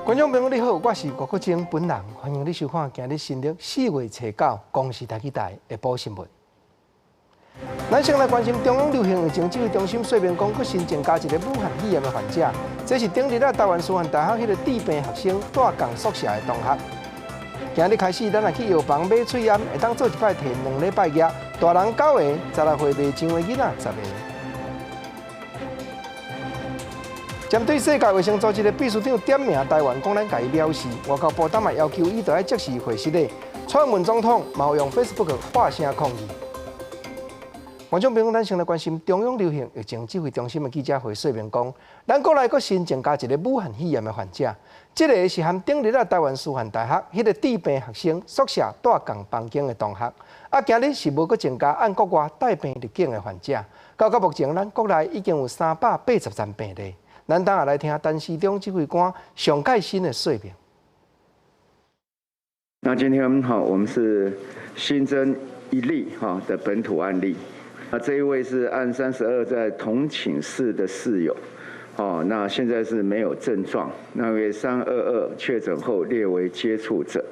觀眾朋友你好，我是郭國晶本人，歡迎你收看今日新曆四月初九公視台語台下晡新聞。咱先來關心中央流行疫情指揮中心說明講，閣新增加一个武漢肺炎的患者，這是頂日啊台灣師範大學彼個治病學生蹛仝宿舍的同學。今日開始，咱若去藥房買喙罨，會當做一擺提兩禮拜額，大人九個，十六歲未上的囡仔十個。針對世界衛生組織的秘書長點名台灣，講咱共伊藐視，外交部當嘛要求伊著愛即時回實的。蔡英文總統嘛有用 Facebook 發聲抗議。觀眾朋友，咱先來關心中央流行疫情指揮中心的記者會說明講，咱國內閣新增加一個武漢肺炎的患者，這个是和頂日啊台灣師範大學彼個治病學生宿舍蹛仝房間的同學。啊，今日是無閣增加按國外帶病入境的患者。到到目前，咱國內已經有三百八十三病例。咱等下來聽陳時中指揮官上蓋新的說明。那今天哈，我們是新增一例哈的本土案例。那這一位是案32在同寢室的室友，哦，那現在是沒有症狀。那為322確診後列為接觸者。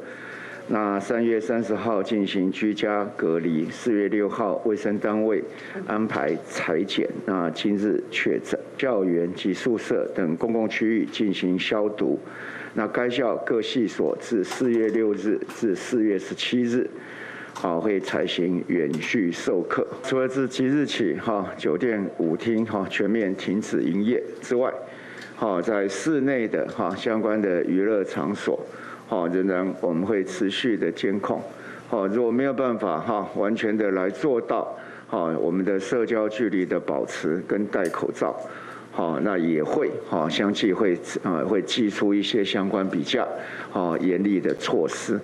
那3月30號進行居家隔離，4月6號衛生單位安排採檢，那今日確診。校園及宿舍等公共區域進行消毒。那該校各系所自4月6日至4月17日，好會採行遠距授課。除了自即日起，哈酒店、舞廳哈全面停止營業之外，好在室內的哈相關的娛樂場所，好仍然我們會持續的監控。好，如果沒有辦法哈完全的來做到，好我們的社交距離的保持跟戴口罩，好那也會哈相繼會啊會祭出一些相關比較好嚴厲的措施。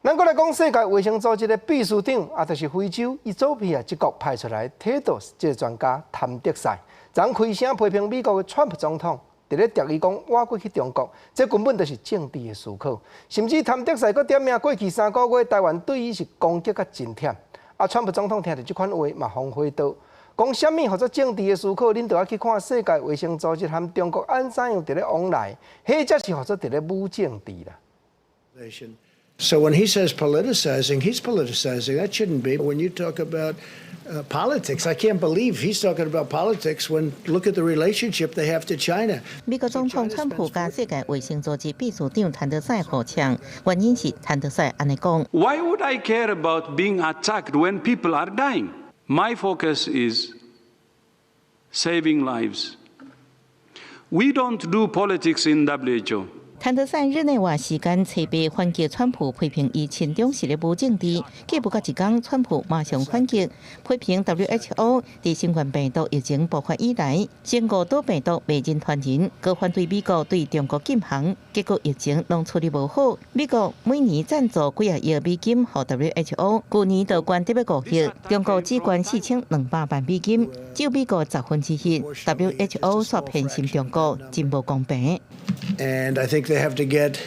咱閣來講世界衛生組織的秘書長，啊，就是非洲伊索比亞這國派出來提到這个專家譚德塞，昨開聲批評美國的川普總統，佇咧諜伊講倚過去中國，這根本就是政治的思考。甚至譚德塞閣點名過去三個月台灣對伊是攻擊甲真忝。啊，川普總統聽著這款話嘛放火刀，講啥物號做政治的思考，恁著愛去看世界衛生組織和中國按怎樣佇咧往來，彼才是號做佇咧舞政治啦。 So when he says politicizing, he's politicizing. That shouldn't be. When you talk about politics, I can't believe he's talking about politics when look at the relationship they have to China. 美國總統川普佮世界衛生組織秘書長譚德塞互嗆，原因是譚德塞按呢講。 Why would I care about being attacked when people are dying? My focus is saving lives. We don't do politics in WHO. 譚德塞日內瓦時間初八反擊川普批評伊親中是咧舞政治，過無夠一工，川普馬上反擊，批評 WHO 佇新冠病毒疫情爆發以來，先誤導病毒袂人傳人，閣反對美國對中國禁航，結果疫情攏處理無好。美國每年贊助幾仔億美金予 WHO，舊年就捐得欲五億，中國只捐四千兩百萬美金，只有美國十分之一。WHO 煞偏心中國，真無公平。 And I think they have to get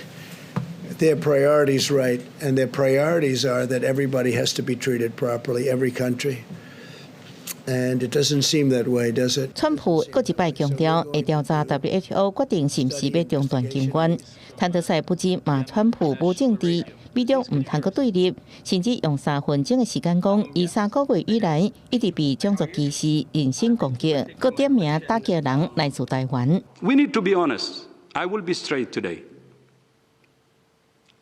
their priorities right, and their priorities are that everybody has to be treated properly, every country. And it doesn't seem that way, does it? 川普閣一擺強調，會調查 WHO 決定是毋是欲中斷金援。譚德塞不止罵川普無政治，美中毋通閣對立，甚至用三分鐘的時間講，伊三個月以來一直被種族歧視、人身攻擊，閣點名打擊人來自台灣。 We need to be honest. I will be straight today.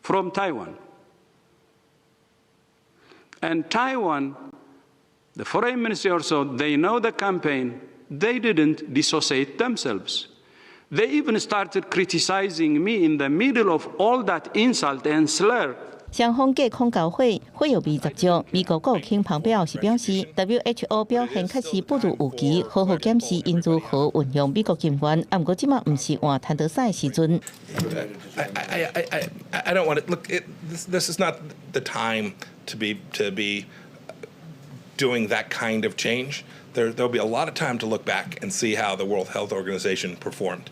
From Taiwan. And Taiwan, the foreign ministry also, they know the campaign. They didn't dissociate themselves. They even started criticizing me in the middle of all that insult and slur. 雙方隔空交火，火藥味十足。美國國務卿蓬佩奧是表示，WHO 表現確實不如預期，好好檢視𪜶如何運用美國金援。啊，毋過這馬毋是換譚德塞的時陣。 I don't want to look. This is not the time to be doing that kind of change. There'll be a lot of time to look back and see how the World Health Organization performed.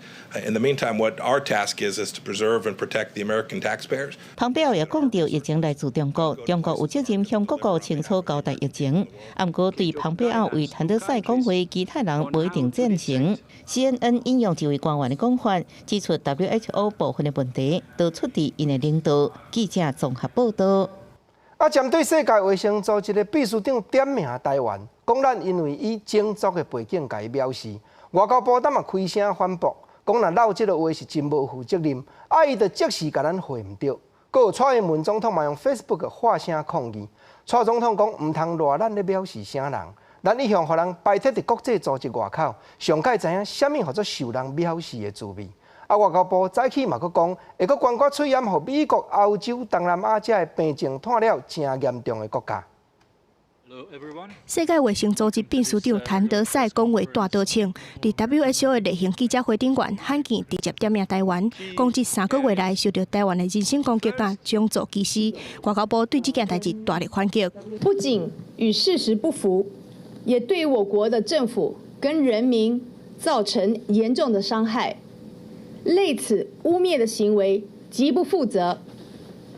In the meantime, what our task is is to preserve and protect the American taxpayers. 蓬佩奧也講到疫情來自中國，中國有責任向各國清楚交代疫情。毋過對蓬佩奧為譚德塞講話，其他人無一定贊成。CNN 引用一位官員的講法，指出 WHO 部分的問題都出佇𪜶的領導。記者綜合報道。啊，針對世界衛生組織的秘書長點名台灣，講咱因為以種族的背景共伊藐視，外交部當嘛開聲反駁，講若落這个話是真無負責任，啊伊就即時共咱回毋著。閣有蔡英文總統嘛用 Facebook 發聲抗議，蔡總統講毋通賴咱咧藐視啥人，咱一向予人排斥佇國際組織外口，上蓋知影啥物號做受人藐視的滋味。啊，外交部早起嘛閣講，會閣捐寡喙罨予美國、歐洲、東南亞遮个病情拖了誠嚴重的國家。世界衛生組織秘書長譚德塞講話大道歉，佇 WHO 的例行記者會頂懸，罕見直接點名台灣，講這3個月來受著台灣的人身攻擊佮種族歧視，外交部對這件代誌大力反擊。不僅與事實不符，也對我國的政府跟人民造成嚴重的傷害。類此污衊的行為極不負責。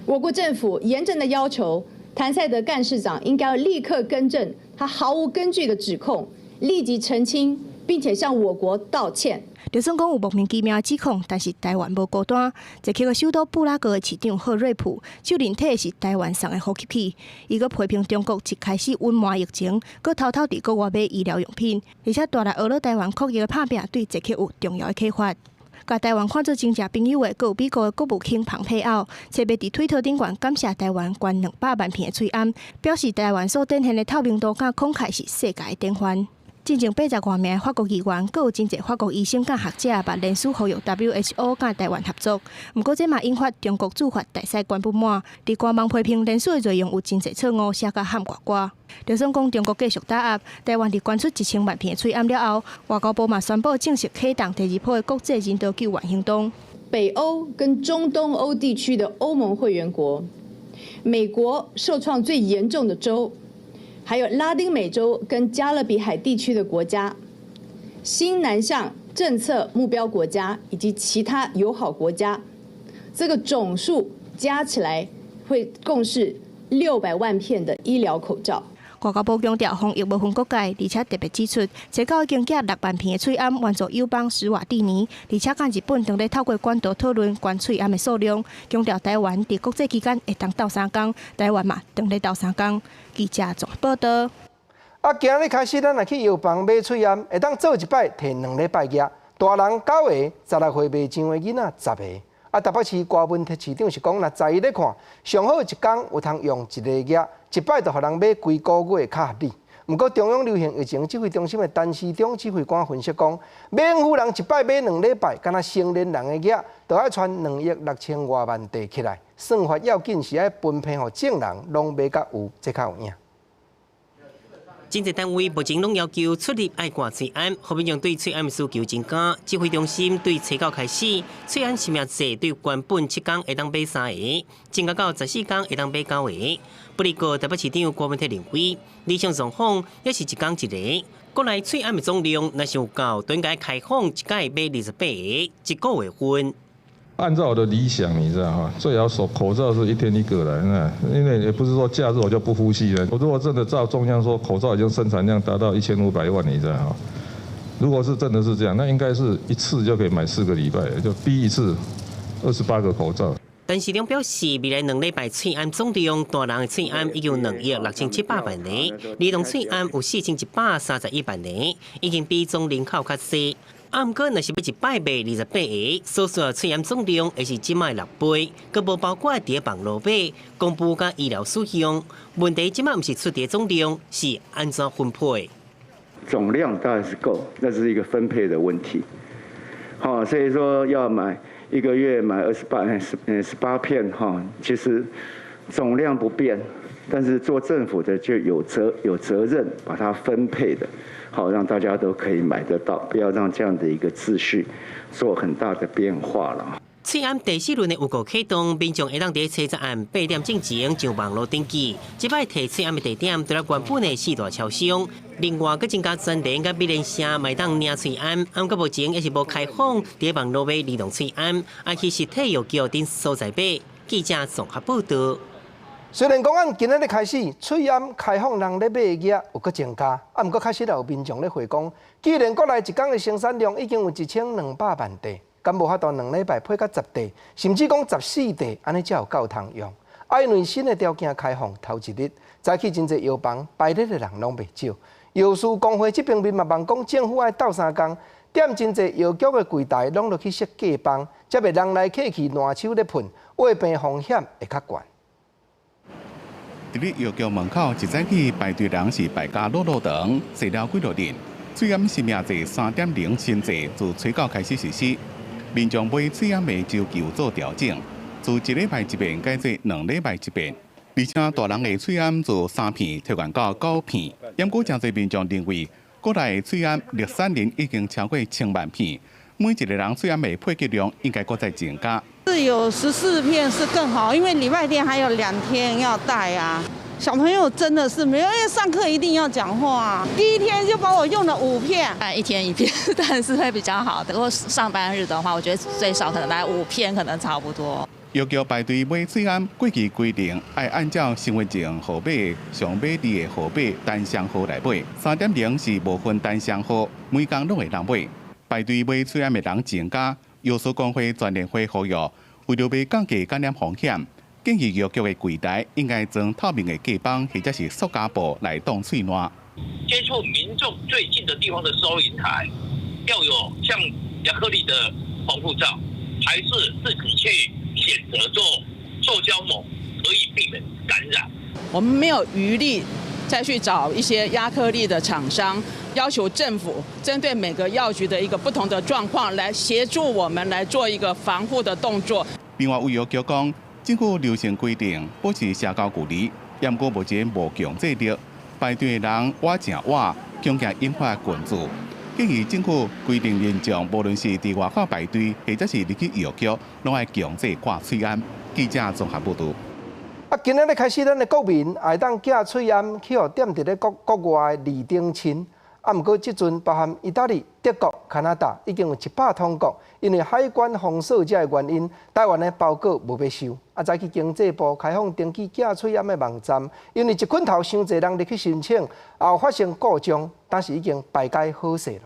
我國政府嚴正的要求譚賽德幹事長應該立刻更正他毫無根據的指控，立即澄清，並且向我國道歉。就算講有莫名其妙的指控，但是台灣無孤單。捷克的首都布拉格的市長賀瑞普就認提的是台灣送的呼吸器，伊閣批評中國一開始隱瞞疫情，閣偷偷佇國外買醫療用品，而且帶來呵咾台灣抗疫的拍拚，對捷克有重要的啟發。共台灣看做真正朋友的，閣有美國的國務卿蓬佩奧，特別佇推特頂懸感謝台灣捐200萬片的喙罨，表示台灣所展現的透明度佮慷慨是世界的典範。進前80外名的法國議員，閣有真濟法國醫生佮學者，嘛聯署呼籲 WHO 佮台灣合作。毋過這嘛引發中國駐法大使館不滿，佇官網批評聯署的內容有真濟錯誤，寫甲譀呱呱。就算講中國繼續打壓，台灣佇捐出1000萬片的喙罨了後，外交部嘛宣布正式啟動第二波的國際人道救援行動。北歐跟中東歐地區的歐盟會員國，美國受創最嚴重的州，還有拉丁美洲跟加勒比海地區的國家，新南向政策目標國家以及其他友好國家，這個總數加起來會共是600萬片的醫療口罩。外交部強調防疫無分國界，而且特別指出，捷克已經寄6萬片的喙罨援助友邦史瓦蒂尼，而且佮日本正咧透過管道討論捐喙罨的數量，強調台灣佇國際之間會當鬥相共，台灣嘛當咧鬥相共。記者綜合報道。啊，今日開始，咱若去藥房買喙罨，會當做一擺提2禮拜額，大人九個，16歲未上的囡仔10個。啊，台北市郭文鐵市長是講，若在伊咧看，上好一工有通用一個額，一擺就予人買規個月較合理。毋過中央流行疫情指揮中心的陳時中指揮官分析講，免予人一擺買2禮拜，敢若成年人的額，就愛賰2億6千外萬塊起來。算法要緊是愛分配予眾人，攏買甲有，這較有影。真濟單位目前攏要求出入愛掛喙罨，予民眾對喙罨的需求增加。指揮中心對初九開始，喙罨實名制對原本7天會當買三個，增加到14天會當買九個。不過台北市長郭文鐵認為，理想狀況猶是一工一個。國內喙罨的總量若是有夠，就應該開放一擺買28個，一個月份。按照我的理想，你知道哈，最好手口罩是一天一個來，那因為也不是說假日我就不呼吸了。我如果真的照中央說，口罩已經生產量達到1500萬，你知道哈？如果是真的是這樣，那應該是一次就可以買4個禮拜，就逼一次28個口罩。陳時中表示，未來2禮拜喙罨總量，大人的喙罨已經有2億6700萬個，兒童喙罨有4131萬個，已經比總人口較濟。啊，毋過若是欲一擺賣28個，所需的喙罨總量會是這擺6倍，閣無包括佇網路買、公布佮醫療使用。問題這擺毋是出佇總量，是按怎分配？總量當然是夠，那是一個分配的問題。好，所以說要買一個月買28、18片哈，其實總量不變，但是做政府的就有責任把它分配的。好，讓大家都可以買得到，不要讓這樣的一個秩序做很大的變化了。喙罨第四輪的預購啟動，民眾會當佇初十暗8點進前上網路登記。這擺提喙罨的地點，除了原本的四大超商，另外閣增加全聯佮美聯社嘛會當領喙罨。毋過目前猶是無開放佇網路買離動喙罨，愛去實體藥局等所在買。記者綜合報導。雖然講按今仔日開始，喙罨開放人咧買的額有閣增加，啊，毋過確實也有民眾咧回講，既然國內一工的生產量已經有1200萬塊，敢無法度2禮拜配甲10塊，甚至講14塊，按呢才有夠通用。啊，因為新的條件開放頭一日，早起真濟藥房排隊的人攏袂少。藥師公會這邊面嘛望講政府愛鬥相共，踮真濟藥局的櫃台攏落去設隔板，才袂人來客去爛手咧噴，患病風險會較懸。佇咧藥局門口，一早起排隊人是排甲落落長，坐了幾落日。喙罨實名制3.0新制自初九開始實施，民眾買喙罨的週期有做調整，自一禮拜一遍改做2禮拜一遍，而且大人的喙罨自三片提懸到九片。毋過誠濟民眾認為，國內喙罨歷三年已經超過千萬片，每一個人喙罨的配給量應該閣再增加。是有14片是更好，因為禮拜天還有2天要戴啊。小朋友真的是沒有，因為上課一定要講話。第一天就幫我用了五片，一天一片，當然是會比較好。如果上班日的話，我覺得最少可能大概五片，可能差不多。藥局排隊買喙罨，過去規定愛按照身份證號碼上尾二个號碼單雙號來買。3.0是無分單雙號，每工攏會當買。排隊買喙罨的人增加，藥師公會全聯會呼籲，為著欲降低感染風險，建議藥局的櫃台應該裝透明的隔板或者是塑膠布來擋喙瀾。接觸民眾最近的地方的收銀台，要有像亞克力的防護罩，還是自己去選擇做塑膠膜，可以避免感染。我們沒有餘力再去找一些亞克力的廠商，要求政府針對每個藥局的一個不同的狀況，來協助我們來做一個防護的動作。另外，有藥局講，政府流程規定保持社交距離，毋過目前無強制力，排隊的人倚誠倚，恐驚引發群聚。建議政府規定民眾，無論是佇外口排隊，或者是入去藥局，攏愛強制掛喙罨。記者綜合報導。啊，今仔日開始，咱的國民也會當寄喙罨去予踮佇咧國國外的二等親。啊，毋過這陣包含意大利、德國、加拿大已經有100通國，因為海關封鎖這个原因，台灣的包裹無欲收。啊，早起經濟部開放登記寄喙罨的網站，因為一捆頭傷濟人入去申請，也有發生故障，但是已經排解好勢囉。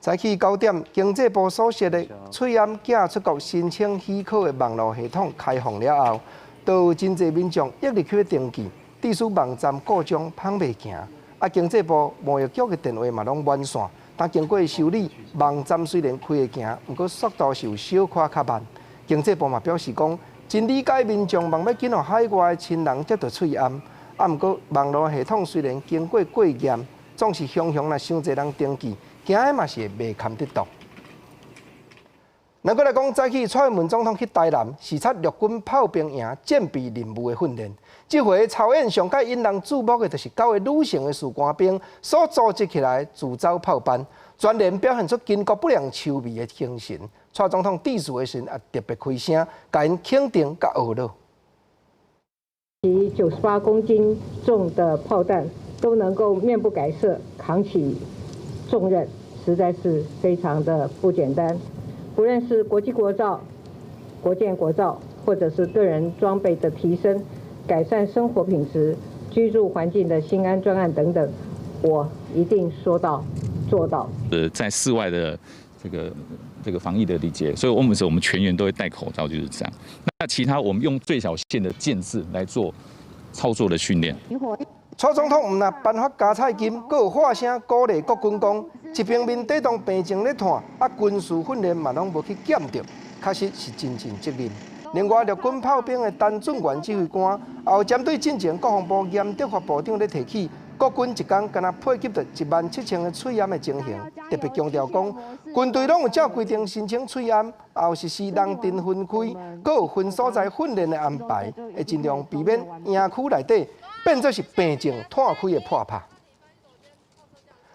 早起9點，經濟部所設的喙罨寄出國申請許可的網路系統開放了後，都有真濟民眾一入去登記，致使網站故障膨袂行。啊，經濟部貿易局的電話嘛攏滿線，但經過修理，網站雖然開會行，毋過速度是有小可較慢。經濟部嘛表示講，真理解民眾望欲緊予海外的親人接著喙罨，啊，毋過網路系統雖然經過過驗，總是常常若傷濟人登記，驚的嘛是會袂堪得當。咱閣來講，早起蔡英文總統去台南視察陸軍炮兵營戰備任務的訓練。這回操演上蓋引人注目的，就是九个女性的士官兵所組織起來自走炮班，全然表現出巾幗不讓鬚眉的精神。蔡總統致辭的時也特別開聲，共𪜶肯定佮呵咾。其98公斤重的炮彈都能夠面不改色扛起重任，實在是非常的不簡單。不論是國際國造、國艦國造，或者是個人裝備的提升、改善生活品質、居住環境的興安專案等等，我一定說到做到。在室外的這個防疫的禮節，所以我們全員都會戴口罩，就是這樣。那其他我們用最小限的建制來做操作的訓練。蔡總統毋但頒發加菜金，閣有發聲鼓勵國軍講，一方面抵擋病情咧湠，啊軍事訓練嘛攏無去減著，確實是真盡責任。另外，陸軍炮兵的陳俊元指揮官，也有針對進前國防部嚴德發部長咧提起，國軍一工敢若配給著1.7萬個喙罨的情形，特別強調講，軍隊攏有照規定申請喙罨，也有實施人陣分開，閣有分所在訓練的安排，會盡量避免營區內底變做是病症湠開的破拍。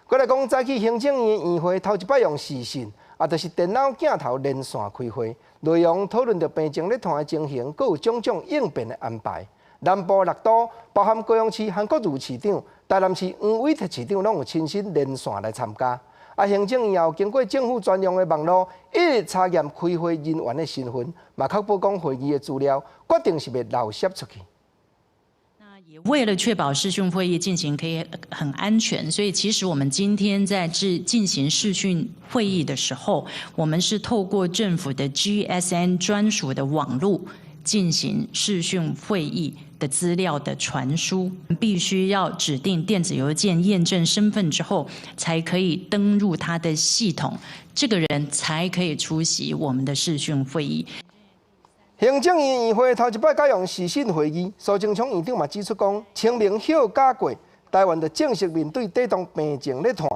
閣來講，早起行政院院會頭一擺用視訊，啊，就是電腦鏡頭連線開會，內容討論著病情咧湠的情形，閣有種種應變的安排。南部六都，包含高雄市韓國瑜市長、台南市黃偉哲市長，攏有親身連線來參加。啊，行政院也有經過政府專用的網路，一直查驗開會人員的身份，嘛確保講會議的資料決定是袂漏洩出去。也為了確保視訊會議進行可以很安全，所以其實我們今天在進行視訊會議的時候，我們是透過政府的 GSM 專屬的網路進行視訊會議的資料的傳輸，必須要指定電子郵件驗證身份之後，才可以登入他的系統，這個人才可以出席我們的視訊會議。行政院院會頭一擺改用視訊會議，蘇貞昌院長嘛指出講，清明休假過，台灣就正式面對這場病情咧湠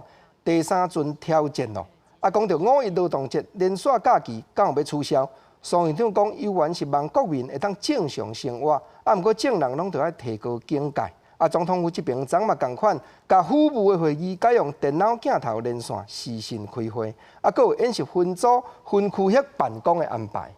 第三陣挑戰咯。啊，講著五一勞動節連續假期敢有欲取消？蘇院長講，猶原是望國民會當正常生活，啊，毋過眾人攏著愛提高警戒。啊，總統府這邊昨嘛仝款，共府務的會議改用電腦鏡頭連線視訊開會，啊，閣有演習分組分區域辦公的安排。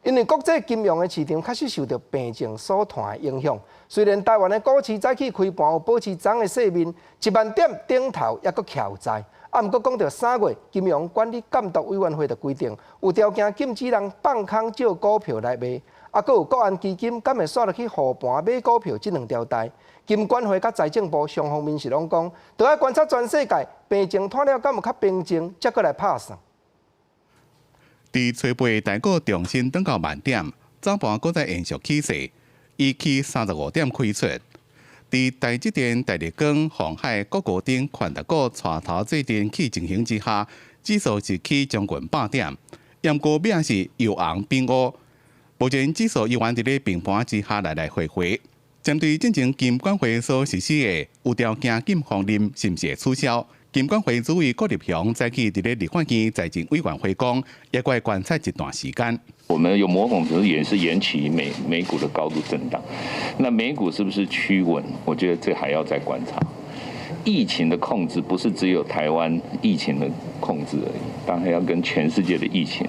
因為國際金融的市場確實受著病情所湠的影響，雖然台灣的股市早起開盤有保持昨的勢面，1萬點頂頭猶閣徛在，啊，毋過講著3月金融管理監督委員會的規定，有條件禁止人放空借股票來賣，啊，閣有國安基金敢會煞落去護盤買股票這兩條代，金管會佮財政部雙方面是攏講，著愛觀察全世界病情湠了敢有較平靜，才閣來拍算。佇初八台股重新轉到萬點，早盤閣再延續起勢，以起35點開出。佇台積電、大立光、鴻海、國高等權值股帶頭做陣起情形之下，指數是起將近100點，毋過尾仔是由紅變烏。目前指數猶原佇咧平盤之下來來回回。針對進前金管會所實施的有條件禁放任，是毋是會取消？金管會主委郭立雄早起佇咧立法院財政委員會講，猶閣愛觀察一段時間。我們有某種程度也是延期美股的高度震盪，那美股是不是趨穩？我覺得這還要再觀察。疫情的控制不是只有台灣疫情的控制而已，當然要跟全世界的疫情，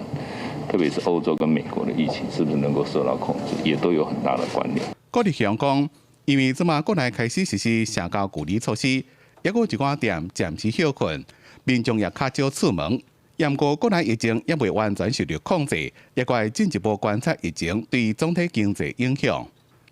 特別是歐洲跟美國的疫情，是不是能夠受到控制，也都有很大的關聯。郭立雄講，因為這馬國內開始實施社交距離措施。猶閣有一寡店暫時歇困，民眾也較少出門。毋過國內疫情猶未完全受著控制，猶閣愛進一步觀察疫情對總體經濟影響。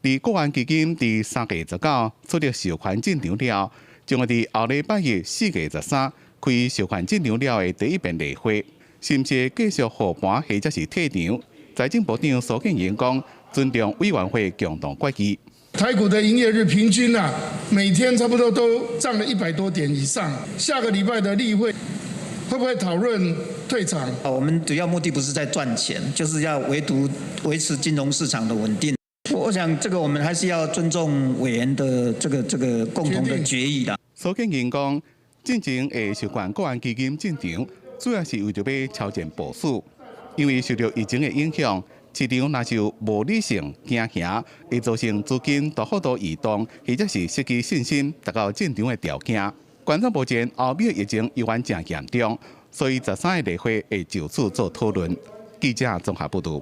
而國安基金佇3月19取得授權進場了，將會佇後禮拜一4月13開授權進場了的第一遍例會，是毋是繼續護盤或者是退場？財政部長蘇建榮講，尊重委員會共同決議。台股的營業日平均啊，每天差不多都漲了100多點以上。下個禮拜的例會會不會討論退場？啊，我們主要目的不是在賺錢，就是要維持金融市場的穩定。我想這個我們還是要尊重委員的這個共同的決議啦。蘇建榮講，進前會授權國安基金進場，主要是為著欲超前部署，因為受著疫情的影響。市場若是有無理性驚嚇，會造成資金大幅度移動，或者是失去信心，達到進場的條件。觀察目前歐美疫情猶原誠嚴重，所以13个例會會就此做討論。記者綜合報導。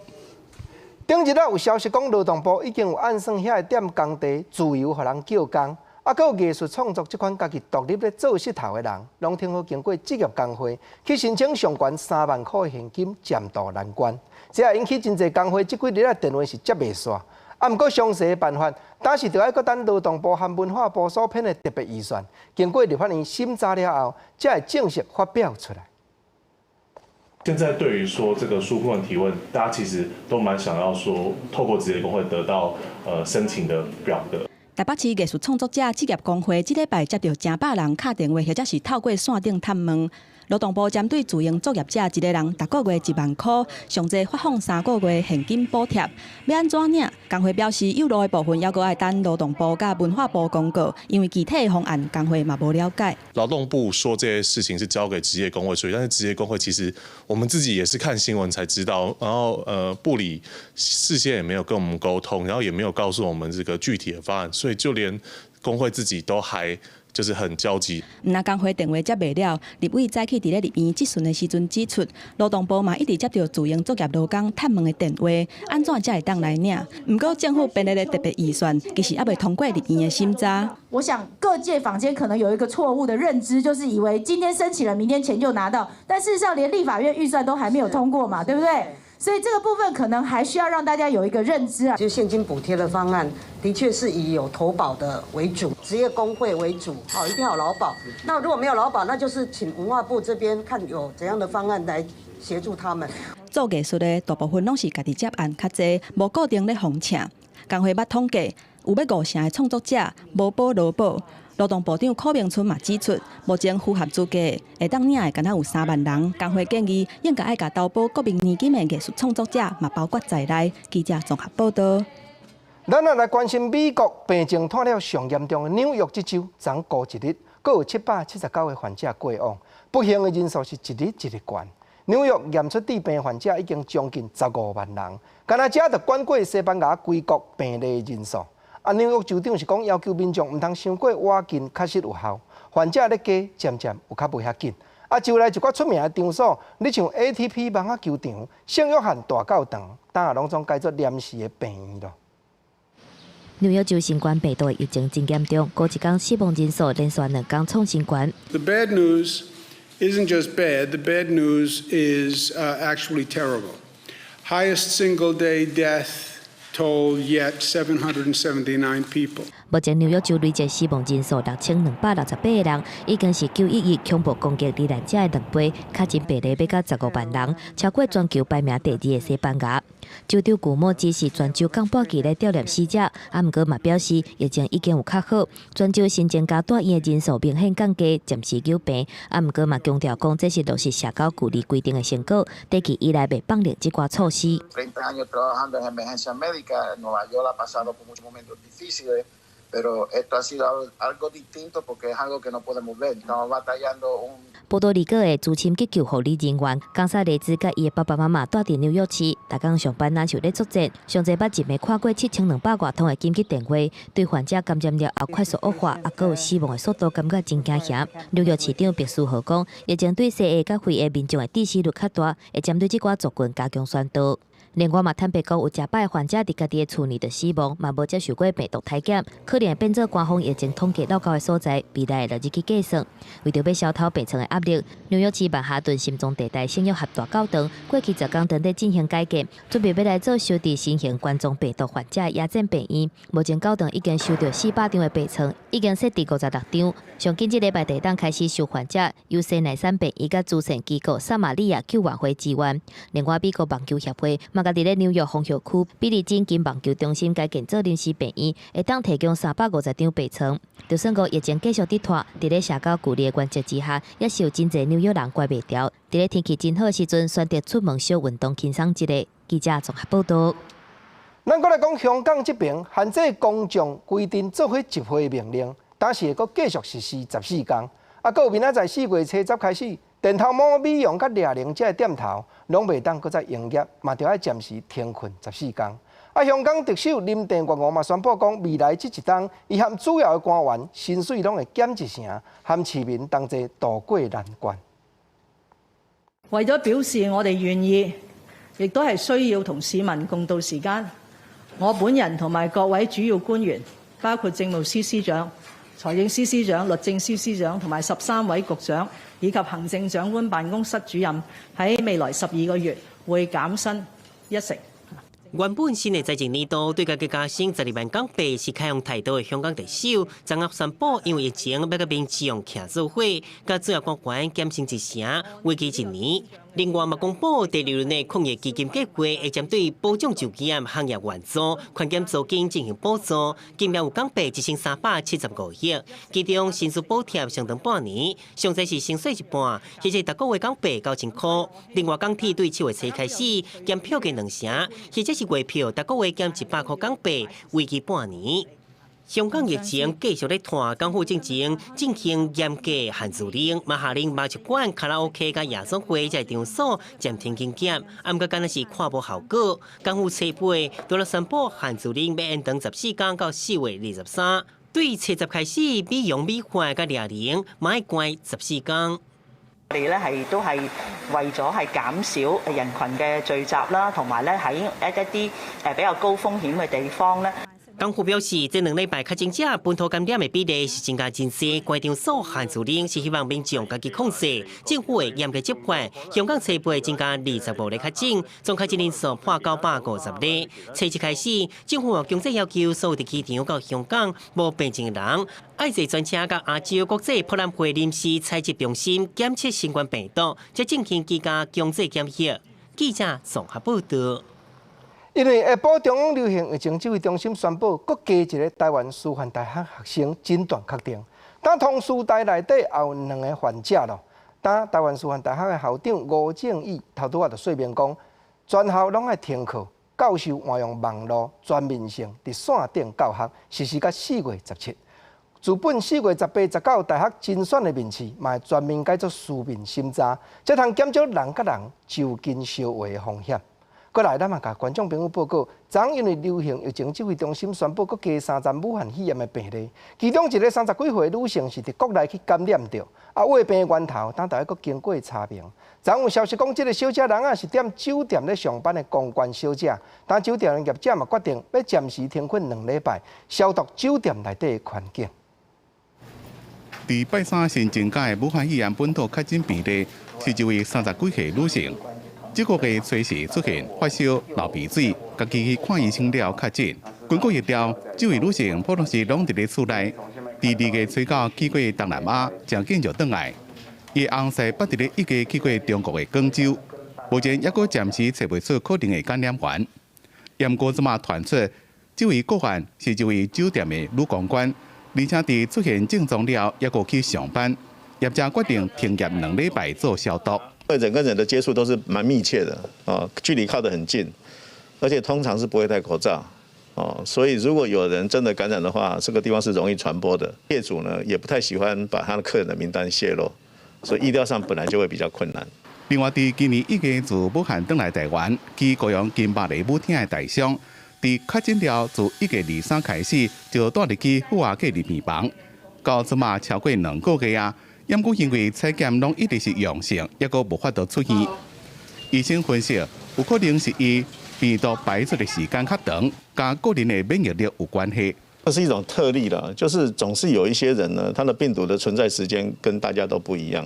頂日仔有消息講，勞動部已經有按算遐个踮工地自由予人叫工，啊，閣有藝術創作這款家己獨立咧做穡頭的人，攏聽好經過職業工會去申請上懸3萬箍的現金，暫渡難關。這也引起真濟工會這幾日仔電話是接袂煞。啊，毋過詳細的辦法，當時著愛閣等勞動部和文化部所編的特別預算，經過立法院審查了後，才會正式發表出來。現在對於說這個紓困提問，大家其實都蠻想要說，透過職業工會得到申請的表格。台北市藝術創作者職業工會這禮拜接著成百人敲電話，或者是透過線頂探問。勞動部針對自營作業者一个人逐個月1萬箍，上濟發放3個月現金補貼，欲按怎領？工會表示有路的部分猶閣愛等勞動部佮文化部公告，因為具體的方案工會嘛無了解。勞動部說這些事情是交給職業工會處理，但是職業工會其實我們自己也是看新聞才知道，然後部裡事先也沒有跟我們溝通，然後也沒有告訴我們這個具體的方案，所以就連工會自己都還。就是很焦急。毋但工會電話接袂了，立委早起佇咧立院質詢的時陣指出，勞動部嘛一直接著自營作業勞工探問的電話，按怎才會當來領？毋過政府編列的特別預算，其實猶未通過立院的審查。我想各界坊間可能有一個錯誤的認知，就是以為今天申請了，明天錢就拿到，但事實上連立法院預算都還沒有通過嘛，對不對？所以這個部分可能還需要讓大家有一個認知啊。就現金補貼的方案，的確是以有投保的為主，職業工會為主，哦，一定要有勞保。那如果沒有勞保，那就是請文化部這邊看有怎樣的方案來協助他們。做藝術的大部分攏是家己接案較濟，無固定咧予請。工會捌統計，有欲五成的創作者無保勞保。勞動部長許明春嘛指出，目前符合資格會當領的，敢若有3萬人。工會建議應該愛共投保國民年金的藝術創作者嘛包括在內。記者綜合報導。咱仔來關心美國病情拖了上嚴重的紐約這州，昨過一日，閣有779個患者過往，不幸的人數是一日一日懸。紐約驗出致病患者已經將近15萬人，敢若這就懸過西班牙規國病例人數。啊，紐約州長是講要求民眾毋通傷過倚近，確實有效。患者咧加，漸漸有較袂遐緊。啊，州內一寡出名的場所，你像 ATP 網仔球場、聖約翰大教堂，今仔攏總改做臨時的病院咯。紐約州新冠病毒疫情真嚴重，過一工死亡人數連續兩工創新高。 The bad news isn't just bad. The bad news is actually terrible. Highest single day death toll yet, 779 people. 目前紐約州累計死亡人數6268個人，已經是911恐怖攻擊罹難者的兩倍，確診病例欲到15萬人，超過全球排名第二的西班牙。州長古莫指示全州降半旗來悼念死者，啊，毋過嘛表示疫情已經有較好，全州新增加住院的人數明顯降低，暫時有病，啊，毋過嘛強調講這是落實社交距離規定的成果，短期以來袂放寬這寡措施。 Pero esto ha sido algo distinto porque es algo que no podemos ver. Estamos batallando un 波多黎各的資深急救護理人員岡薩雷茲佮伊的爸爸媽媽住佇紐約市，逐工上班若像咧作戰，上濟捌一暝看過7200外通的緊急電話，對患者感染了後快速惡化，啊，閣有死亡的速度感覺真驚嚇。紐約市長白思豪講，疫情對西裔佮非裔民眾的致死率較大，會針對這寡族群加強宣導。另外嘛，坦白講，有誠百个患者佇家己的厝內就死亡，嘛無接受過病毒體檢，可能會變做官方疫情統計漏勾的所在，未來會落入去計算。為著欲消除病床的壓力，紐約市曼哈頓心臟地帶聖約翰大教堂過去10工正佇進行改建，準備欲來做收治新型冠狀病毒患者的野戰病院。目前教堂已經收著400張的病床，已經設置56張。上緊這禮拜會當開始收患者，由西奈山病院佮慈善機構撒瑪利亞救援會支援。另外，美國網球協會嘛共佇咧紐約皇后區比利金金網球中心改建做臨時病院，會當提供350張病床。就算講疫情繼續佇拖，佇咧社交距離的原則之下，也是有真濟紐約人關袂牢。佇咧天氣真好的時陣，選擇出門小運動輕鬆一下。記者綜合報導。咱閣來講香港這邊限制公眾規定做伙集會的命令，但是會閣繼續實施14工。啊，閣有明仔載4月初十開始，電頭毛美容佮掠龍這个店頭攏袂當閣再營業，嘛著愛暫時停困14工。啊，香港特首林鄭月娥嘛宣布講，未來這一冬，伊和主要的官員薪水攏會減一成，和市民同齊渡過難關。為咗表示我哋願意，亦都係需要同市民共渡時艱，我本人同埋各位主要官員，包括政務司司長、財政司司長、律政司司長同埋13位局長，以及行政長官辦公室主任，喺未來12個月會減薪一成。原本新的財政年度對家己加薪12萬港幣是開放態度的香港特首，昨昏宣布因為疫情欲佮民眾徛做伙，佮主要官員減薪一成，為期一年。另外嘛，公布第二輪的抗疫基金計劃，會針對保障就業、行業援助、寬減租金進行補助，金額有港幣1375億，其中薪資補貼相當半年，上濟是薪水一半，或者逐個月港幣9000塊。另外，港鐵對7月初開始減票價兩成，或者是月票逐個月減100塊港幣，為期半年。香港疫情繼續咧拖，港府進前進行嚴格限聚令，嘛下令麻將館、卡拉 OK 佮夜總會這場所暫停營業，啊，毋過敢若是看無效果。港府初八除了宣布限聚令欲延長14工到4月23。對初十開始，美容美髮佮掠龍嘛愛關14天。我哋咧係都係為咗係減少人群嘅聚集啦，同埋咧喺一啲比較高風險嘅地方咧。港府表示，這2禮拜確診者本土感染的比例是增加真濟，關場數限聚令是希望民眾家己控制，政府會嚴格執法。香港初八增加25例確診，總確診人數破950例。初七開始，政府強制要求所有佇機場到香港無病症的人，愛坐專車到亞洲國際博覽會臨時採集中心檢測新冠病毒，才進行居家強制檢疫。記者綜合報道。因為下晡中央流行疫情指揮中心宣布，閣加一个台灣師範大學學生診斷確定，當同師大內底也有兩个患者咯。當台灣師範大學的校長吳正宇頭拄仔就說明講，全校攏愛停課，教授換用網路全面性佇線頂教學，實施到4月17。自本4月18、19大學甄選的面試，嘛會全面改做書面審查，這通減少人佮人就近相會的風險。過來，咱嘛共觀眾朋友報告，昨昏因為流行疫情指揮中心宣布，閣加三例武漢肺炎的病例，其中一个30幾歲女性是佇國內去感染著，啊，患病源頭等待閣經過查明。昨昏有消息講，這个小姐人啊是踮酒店咧上班的公關小姐，當酒店的業者嘛決定欲暫時停訓2禮拜，消毒酒店內底的環境。佇拜三新增加的武漢肺炎本土確診病例是一位30幾歲女性。這個月初時出現發燒、流鼻水，家己去看醫生了確診。經過疫調，這位女性普通時攏佇咧厝內，佇2月初9去過東南亞，誠緊就轉來。伊的翁婿捌佇咧1月去過中國的廣州，目前猶閣暫時揣袂出可能的感染源。毋過這馬傳出，這位個案是一位酒店的女公關，而且佇出現症狀了，猶閣去上班。業者決定停業2禮拜做消毒。人跟人的接觸都是蠻密切的，啊，距離靠得很近，而且通常是不會戴口罩，哦，所以如果有人真的感染的話，這個地方是容易傳播的。業主呢也不太喜歡把他的客人的名單洩露，所以疫調上本來就會比較困難。另外，佇今年1月自武漢轉來台灣，去高雄金百利舞廳的台商，佇確診了自1月23開始就帶入去負壓隔離病房，到這馬超過2個月啊。毋過因為採檢攏一直是陽性，猶閣無法度出院。醫生分析，有可能是伊病毒排出的時間較長，佮個人的免疫力有關係。這是一種特例啦，就是總是有一些人呢，他的病毒的存在時間跟大家都不一樣，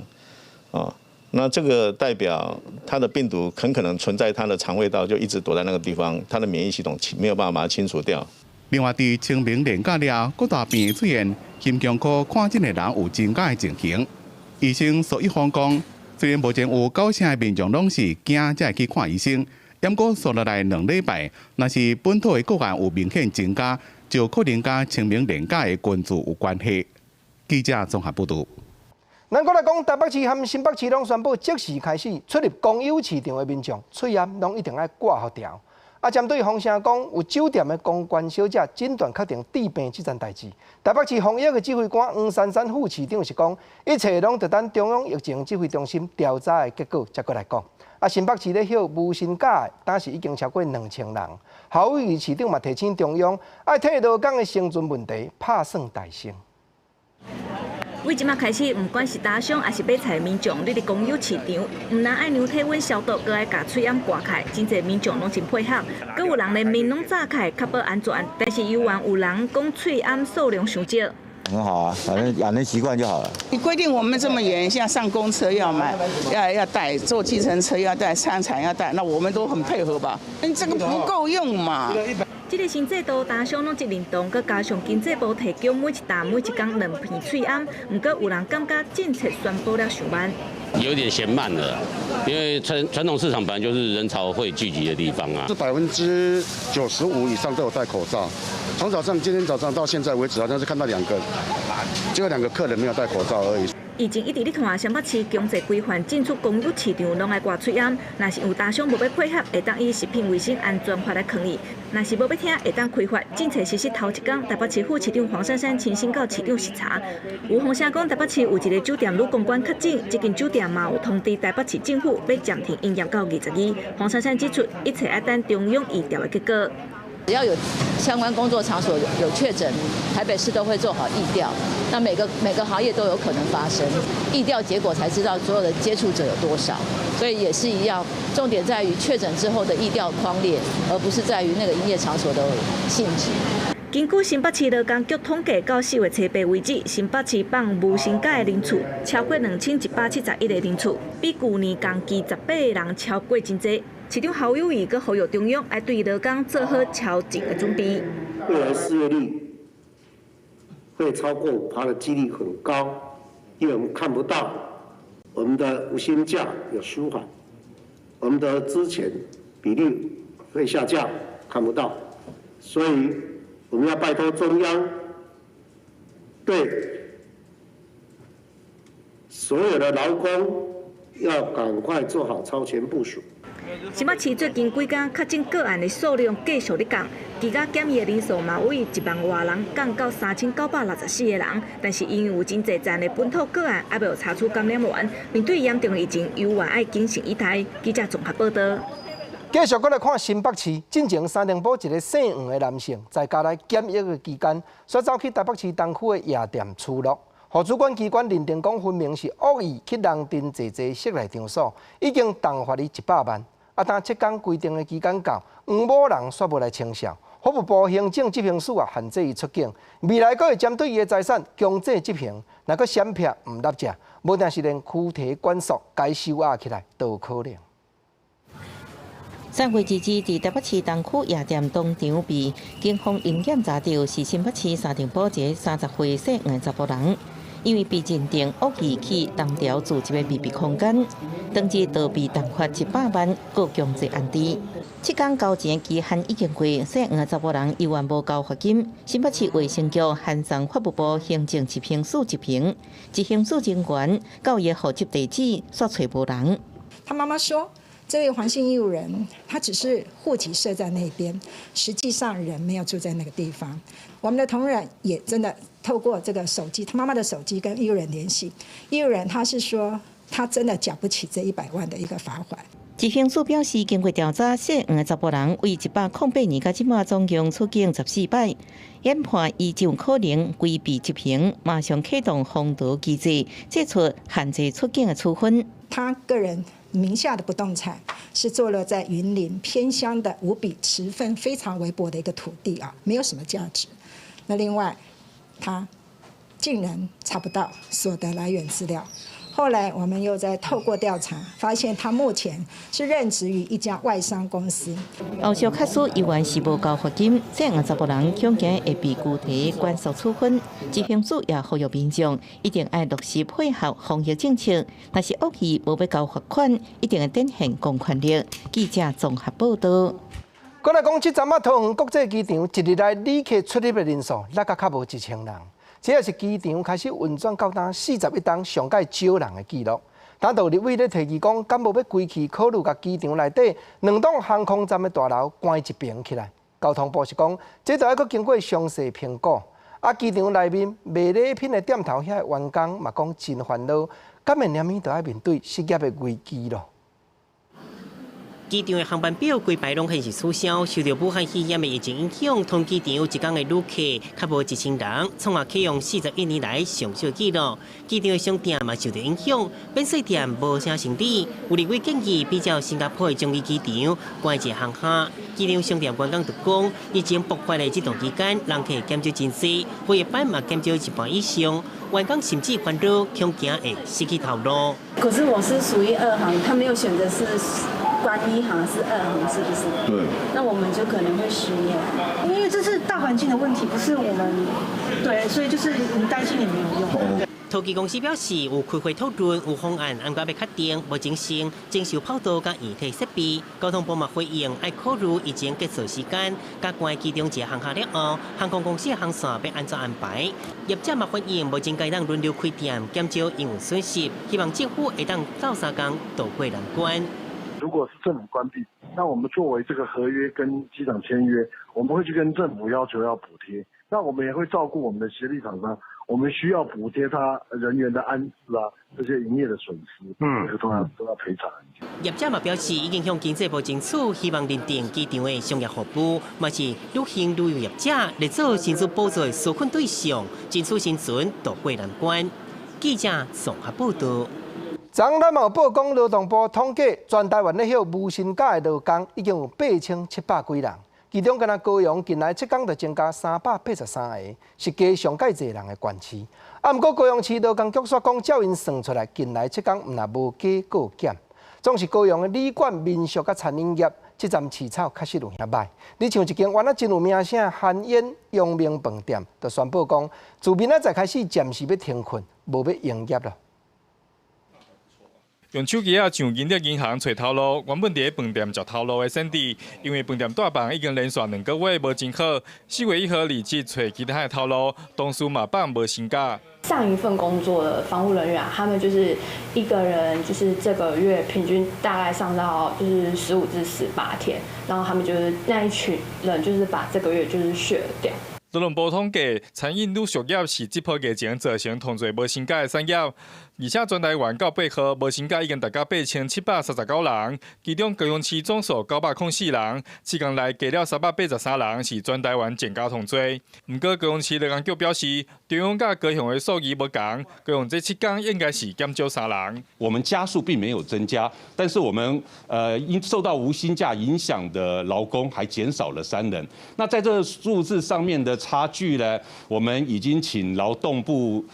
啊，那這個代表他的病毒很可能存在他的腸胃道，就一直躲在那個地方，他的免疫系統沒有辦法把它清除掉。另外，佇清明連假了，各大病院出現心臟科看診的人有增加的情形。醫生蘇一芳講，雖然目前有九成的民眾攏是驚才會去看醫生，毋過紲落來2禮拜，若是本土的個案有明顯增加，就可能佮清明連假的群聚有關係。記者綜合報導。咱閣來講，台北市和新北市攏宣布即時開始出入公有市場的民眾，喙罨攏一定愛掛予牢。啊，針對風聲講有酒店的公關小姐診斷確定致病這件代誌，台北市防疫的指揮官黃珊珊副市長是講，一切攏著等中央疫情指揮中心調查的結果才閣來講。啊，新北市咧歇無薪假的，當時已經超過2000人。侯友宜市長嘛提醒中央，愛替勞工的生存問題拍算代先。為這馬開始，毋管是打商抑是買菜民眾，你佇公有市場，毋但愛量體溫消毒，閣愛共喙罨掛開，真濟民眾攏真配合。閣有人連面攏罩開，確保安全。但是猶原有人講喙罨數量傷少。很好啊，反正養成習慣就好了。你規定我們這麼嚴，現在上公車要買，要戴，坐計程車要戴，商場要戴，那我們都很配合吧？你這個不夠用嘛？這个新制度，台商攏真認同，閣加上經濟部提供每一擔每一工兩片喙罨，毋過有人感覺政策宣布了傷慢，有點嫌慢了，因為傳統市場本來就是人潮會聚集的地方啊。這95%以上都有戴口罩，從早上今天早上到現在為止，好像是看到兩個，只有兩個客人沒有戴口罩而已。以前一直咧看新北市強制規範進出公有市場攏愛掛喙罨，若是有台商無欲配合，會當以食品衛生安全法來抗議；若是無欲聽，會當開罰。政策實施頭一工，台北市副市長黃珊珊親身到市場視察。有風聲講台北市有一個酒店女公關確診，這間酒店嘛有通知台北市政府欲暫停營業到22。黃珊珊指出，一切愛等中央疫調的結果。只要有相關工作場所有確診，台北市都會做好疫調。那每個行業都有可能發生，疫調結果才知道所有的接觸者有多少。所以也是一樣，重點在於確診之後的疫調匡列，而不是在於那個營業場所的性質。根據新北市勞工局統計，到4月初8為止，新北市放無薪假的人次超過2171個人次，比舊年同期18個人超過真濟。市長侯友宜閣呼籲中央愛對勞工做好超前的準備。未來失業率會超過5%的幾率很高，因為我們看不到我們的無薪假有舒緩，我們的資遣比例會下降，看不到，所以我們要拜託中央對所有的勞工要趕快做好超前部署。新北市最近幾工確診個案的數量繼續咧降，居家檢疫的人數嘛為1萬外人降到3964個人，但是因為有真濟站的本土個案還未有查出感染源，面對嚴重疫情，猶原愛謹慎以待。記者綜合報道。繼續閣來看新北市，進前三重埔一个姓黃的男性，在家內檢疫的期間，煞走去台北市東區的夜店出入，予主管機關認定講，分明是惡意去人陣濟濟室內場所，已經重罰伊100萬。啊，當7工規定的期間到，黃某人煞無來清數，法務部行政執行署啊限制伊出境，未來閣會針對伊的財產強制執行，若閣閃避毋納稅，無定是連軀體管束共收押起來都有可能。3月2日，佇台北市東區夜店當場被警方臨檢查著，是新北市三重埔一个30歲姓黃的查埔人，因為被認定惡意去東寮住一个密閉空間，當日就被重罰100萬，閣強制安置。7工交錢期限已經過，姓黃的查埔人猶原無交罰金。新北市衛生局函送法務部行政執行署執行，執行署人員到伊戶籍地址，煞揣無人。他媽媽說，這位黃姓義務人，他只是戶籍設在那邊，實際上人沒有住在那個地方。我們的同仁也真的透過這個手機，他媽媽的手機跟義務人聯繫，義務人他是說他真的繳不起這100萬的一個罰款。執行署表示，經過調查，姓黃的查埔人為108年到這馬總共出境14擺，研判伊就可能規避執行，馬上啟動防逃機制，祭出限制出境的處分。他個人名下的不動產是坐落在雲林偏鄉的無比持分非常微薄的一個土地啊，沒有什麼價值。那另外，他竟然查不到所得來源資料。後來我們又再透過調查，發現他目前是任職於一家外商公司。後續確實猶原是無交罰金，這樣查埔人恐驚會被具體管束處分。執行署也呼籲民眾一定愛落實配合防疫政策，若是惡意無欲交罰款，一定會展現公權力。記者綜合報道。閣來講，這陣仔桃園國際機場一日內旅客出入的人數，落甲較無1000人。這也是機場開始運轉到今41冬上蓋少人的紀錄。當時立委咧提議講，敢無欲規氣考慮共機場內底兩棟航空站的大樓關一爿起來。交通部是講，這著愛閣經過詳細評估。啊，機場內面賣禮品的店頭遐的員工嘛講真煩惱，敢會連咪著愛面對失業的危機咯。機場的航班表規排攏顯示取消，受著武漢肺炎的疫情影響，桃園機場一工的旅客較無1000人，創下啟用41年來上少紀錄。機場的商店嘛受著影響，免稅店無啥生意。有立委建議比照新加坡的樟宜機場關一个航廈。機場商店員工就講，疫情爆發的這段期間，人客減少真濟，每一班嘛減少一半以上，員工甚至煩惱，恐驚會失去頭路。可是我是屬於二航，他沒有選擇是關一航是二航，是不是？對。那我們就可能會失業。因為這是大環境的問題，不是我們，對，所以就是你擔心也沒有用。桃機公司表示，有開會討論，有方案，按猶未確定，目前先徵收跑道佮硬體設備。交通部嘛回應，愛考慮疫情結束時間，佮關機場一個航廈了後，航空公司的航線欲按怎安排？業者嘛反映，目前該當輪流開店，減少營運損失，希望政府會當鬥相共渡過難關。如果是政府關閉，那我們作為這個合約跟機場簽約，我們會去跟政府要求要補貼。那我們也會照顧我們的協力廠商，我們需要補貼他人員的安置啊，這些營業的損失，這個都要賠償。業者嘛表示，已經向經濟部爭取，希望認定機場的商業服務，嘛是旅行旅遊業者來做薪資補助的紓困對象，爭取生存渡過難關。記者綜合報道。昨咱嘛有報講，勞動部統計，全台灣咧歇無薪假的勞工已經有8700幾人，其中干焦高雄近來7工就增加383個，是加上蓋濟人的縣市。啊，毋過高雄市勞工局煞講，照𪜶算出來，近來7工毋但無加閣有減，總是高雄的旅館、民宿佮餐飲業，這陣市草確實有遐䆀。你像一間原來真有名聲韓煙陽明飯店，就宣布講，自明仔載開始暫時欲停睏，無欲營業啦。用手機仔上人力銀行揣頭路，原本佇咧飯店食頭路的sandy，因為飯店大房已經連續2個月無真好，4月1號離職揣其他的頭路，同事嘛放無薪假。上一份工作的房務人員，他們就是一個人，就是這個月平均大概上到就是15至18天，然後他們就是那一群人，就是把這個月就是削掉。勞動部統計，餐飲旅宿業是這波疫情造成上濟無薪假的產業，而且全台灣到8號無薪假已經達到8739人，其中高雄市總數904人，7工內加了383人，是全台灣增加上濟。毋過高雄市勞工局表示，中央佮高雄的數字無仝，高雄這7工應該是減少3人。我們家數並沒有增加，但是我們因受到無薪假影響的勞工還減少了3人。那在這個數字上面的差距呢，我們已經請勞動部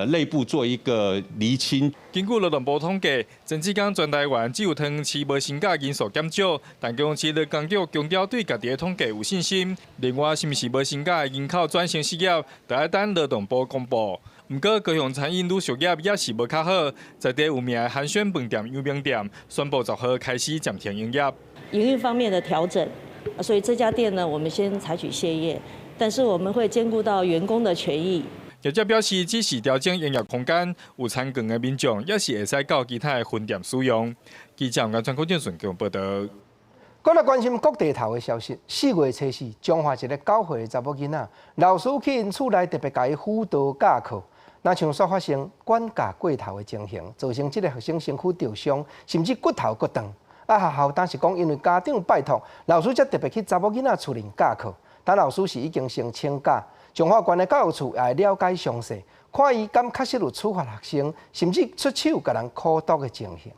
內部做一個釐清。根據勞動部統計，前幾工全台灣只有桃園市無薪假人數減少，但高雄市勞工局強調對家己的統計有信心。另外，是毋是無薪假的人口轉成失業，就愛等勞動部公布。毋過高雄餐飲旅宿業也是無較好，在地有名的寒暄飯店、陽明店宣布10號開始暫停營業。營運方面的調整，所以這家店呢，我們先採取歇業。但是我們會兼顧到員工的權益。業者表示，只是調整營業空間，有餐券的民眾也是會使到其他的分店使用。記者吳川國正順報道。閣來關心國地頭的消息。4月初四，彰化一个9歲的查某囡仔，老師去𪜶厝內特別共伊輔導教課，若像煞發生管教過頭的情形，造成這个學生身軀著傷，甚至骨頭閣斷。啊，學校當時講，因為家長拜託，老師才特別去查某囡仔厝裡教課。但老師是已經先請假，彰化縣的教育處也會了解詳細，看伊敢確實有處罰學生，甚至出手共人苦毒的情形。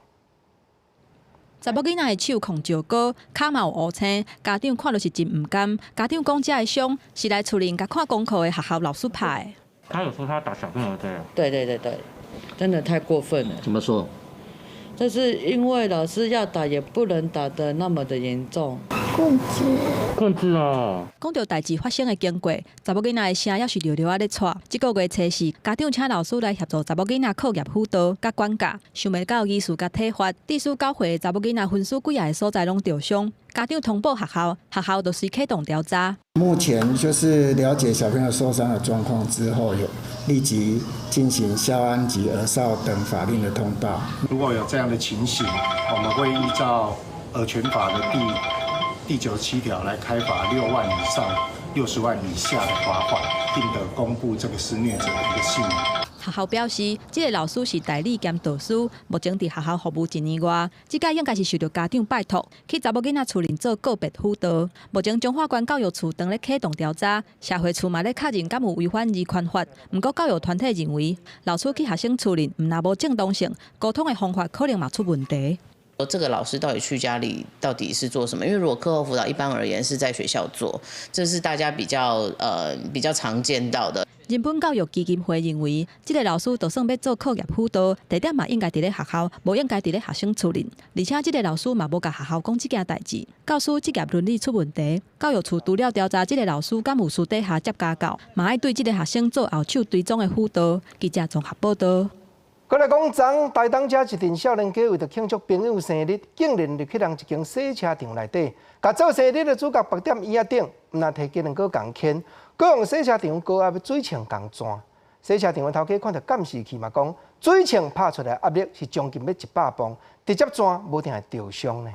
查某囡仔的手控石膏，跤嘛有烏青，家長看著是真毋甘。家長講，這个傷是來厝裡共看功課的學校老師拍的。他有說他打小朋友對啊？對對對對，真的太過分了。怎麼說？這是因為老師要打，也不能打得那麼的嚴重。棍子，棍子哦。講著代誌發生的經過，查某囡仔的聲猶是弱弱仔咧喘。這個月初四，家長請老師來協助查某囡仔課業輔導佮管教，想袂到疑似共體罰，致使9歲的查某囡仔分屍幾仔个所在攏著傷。家長通報學校，學校就隨啟動調查。目前就是了解小朋友受傷的狀況之後，有立即進行校安及兒少等法令的通報。如果有這樣的情形，我們會依照兒權法的第97條來開罰6萬以上60萬以下的罰款，並得公布這個施虐者的一個姓名。學校表示，這个老師是代理兼導師，目前佇學校服務一年外，這擺應該是受著家長拜託，去查某囡仔厝裡做個別輔導。目前彰化縣教育處正咧啟動調查，社會處嘛咧確認敢有違反兒權法。毋過教育團體認為，老師去學生厝裡，毋但無正當性，溝通的方法可能嘛出問題。這個老師到底去家裡到底是做什麼？因為如果課後輔導一般而言是在學校做，這是大家比較常見到的。人本教育基金會認為，這个老師就算欲做課業輔導，地點嘛應該佇咧學校，無應該佇咧學生厝裡。而且這个老師嘛無共學校講這件代誌，教師職業倫理出問題。教育處除了調查這个老師敢有私底下接家教，嘛愛對這个學生做後手追蹤的輔導。記者綜合報道。閣來講，昨台東遮一陣少年家為著慶祝朋友生日，竟然入去人一間洗車場內底，共做生日的主角縛踮椅仔頂，毋但提雞卵糕共牽，閣用洗車場高壓的水槍共湠。洗車場的頭家看著監視器嘛，講水槍拍出來壓力是將近欲100磅，直接湠無定會著傷呢。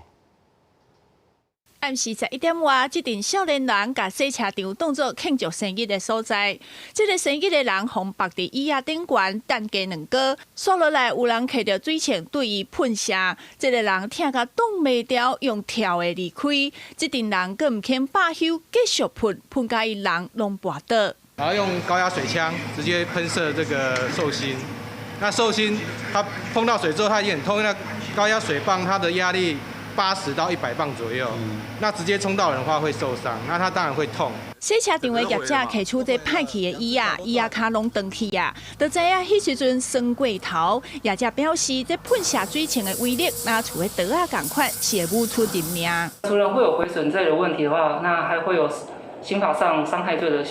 暗時11點外，這陣少年人共洗車場當做慶祝生日的所在。這个生日的人予縛佇椅仔頂懸，等加兩個。煞落來有人提著水槍對伊噴射，這个人疼甲擋袂牢，用跳的離開。這陣人閣毋肯罷休，繼續噴，噴甲伊人攏跋倒。然後用高壓水槍直接噴射這個壽星。那壽星他碰到水之後，他也很痛，因為高壓水棒它的壓力80到100磅左右，那直接衝到人的話會受傷，那他當然會痛。洗車場的業者提出這歹去的椅仔，椅仔跤攏斷去啊！就知影彼時陣酸過頭，業者表示，這噴射水槍的威力，若像彼刀仔仝款，是會舞出人命。除了會有毀損罪的問題的話，那還會有刑法上傷害罪的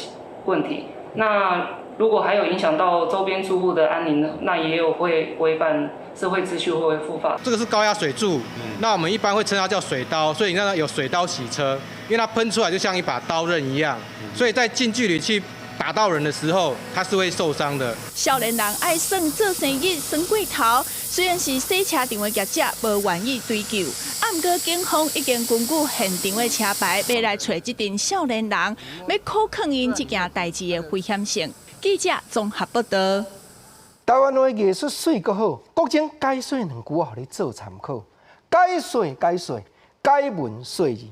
問題。那如果還有影響到周邊住戶的安寧，那也有會違反社會秩序，會負法。這個是高壓水柱，那我們一般會稱它叫水刀，所以你看到有水刀洗車，因為它噴出來就像一把刀刃一樣，所以在近距離去打到人的時候，它是會受傷的。少年人愛耍做生日耍過頭，雖然是洗車場的業者無願意追究，毋過警方已經根據現場的車牌，欲來揣這陣少年人，欲考勸𪜶這件代誌的危險性。記者綜合報道。台灣話藝術媠閣好，國情解說兩句我予你做參考。解說解說，解文說字。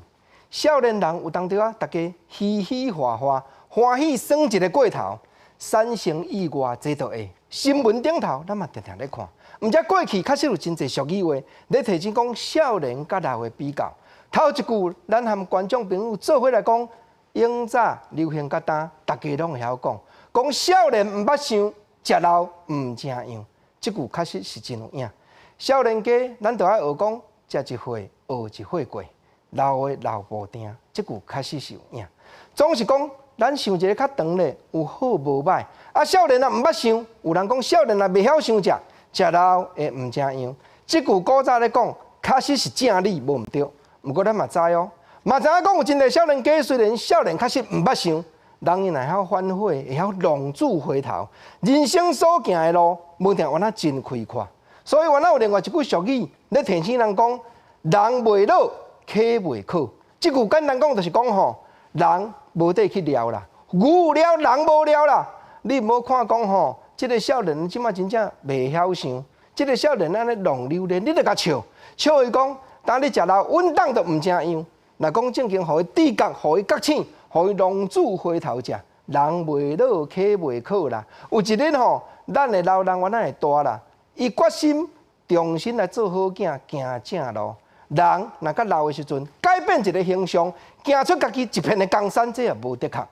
少年人有當時啊，大家嘻嘻哈哈，歡喜耍一个過頭，產生意外，這都會。新聞頂頭，咱嘛定定咧看。毋知過去確實有真濟俗語話，咧提醒講少年佮老的比較。頭一句，咱和觀眾朋友做伙來講，永早流行到今，大家攏會曉講。講少年毋捌想，食老毋成樣，這句確實是真有影。少年家，咱就愛學講，食一歲學一歲過，老的老無定，這句確實是有影。總是講，咱想一个較長咧，有好無歹。啊，少年若毋捌想，有人講少年若袂曉想食，食老會毋成樣。這句古早咧講，確實是正理，無毋對。毋過咱嘛知哦，嘛知影講有真濟少年家，雖然少年確實毋捌想。人伊若會曉反悔，會曉浪子回頭，人生所行的路，無定原來真開闊。所以原來有另外一句俗語，咧提醒人講：人袂老，溪袂渴。這句簡單講就是講吼，人無地去了啦，牛有料，人無料啦。你毋好看講吼，這个少年這馬真正袂曉想，這个少年按呢浪流連，你著共笑，笑伊講，當你食老穩當就毋成樣。若講正經，予伊知覺，予伊覺醒。予伊浪子回頭食，人袂老，溪袂渴啦。有一日吼，咱的老人原來會大啦，伊決心重新來做好囝，行正路。人若較老的時陣，改變一个形象，行出家己一片的江山，這也無的確。